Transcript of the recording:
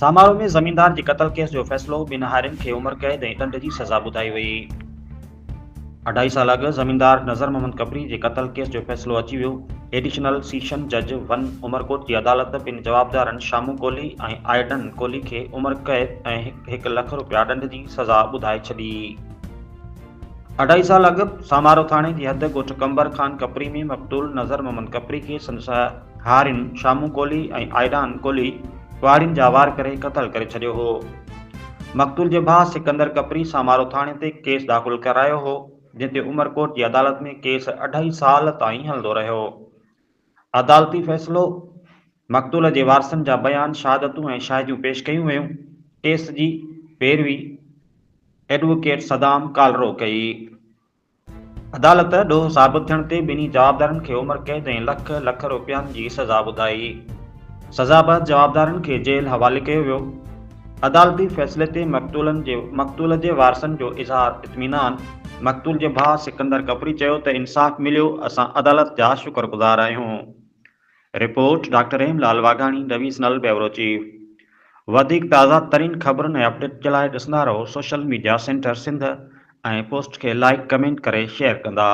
سامارو ۾ زميندار جي قتل ڪيس جو فيصلو، ٻن هارين کي عمر قيد ۽ ڏنڊ جي سزا ٻڌائي وئي. اڍائي سال اڳ زميندار نظر محمد ڪپري جي قتل ڪيس جو فيصلو اچي ويو، ايڊيشنل سيشن جج ون عمرڪوٽ جي عدالت ٻن جوابدارن شامو ڪولهي ۽ آئيڊن ڪولهي کي عمر قيد ۽ هڪ هڪ لک روپيا ڏنڊ جي سزا ٻڌائي ڇڏي. اڍائي سال اڳ سامارو ٿاڻي جي حد ڳوٺ قمبر خان ڪپري ۾ مقتول نظر محمد ڪپري کي سندس هارين شامو ڪولهي ۽ آئيڊان ڪولهي ڪهاڙين جا وار ڪري قتل ڪري ڇڏيو هو. مقتول جي ڀاء سڪندر ڪپري سامارو ٿاڻي تي ڪيس داخل ڪرايو هو، جنهن تي عمرڪوٽ جي عدالت ۾ ڪيس اڍائي سال تائين هلندو رهيو. عدالتي فيصلو، مقتول جي وارثن جا بيان، شهادتون ۽ شاهديون پيش ڪيون ويون، ڪيس جي پيروي ايڊووڪيٽ صدام ڪالرو ڪئي. عدالت ڏوهه ثابت ٿيڻ تي ٻنهي جوابدارن کي عمر قيد ۽ لک لک روپين جي سزا ٻڌائي. سزا بعد جوابدارن کي جيل حوالي ڪيو ويو. عدالتي فيصلي تي مقتولن جي مقتول جي وارثن جو اظهار اطمينان، مقتول جي ڀاء سڪندر ڪپري چيو ته انصاف مليو اسان عدالت جا شڪر گذار آهيون. Report, doctor Hem Lal Waghani, divisional bureau chief. وڌيڪ تازه ترين خبرن ۽ اپڊيٽ جي لاء ڏسندا رهو social media centre Sindh ۽ post کي لائيڪ ڪمينٽ ڪري شيئر ڪندا.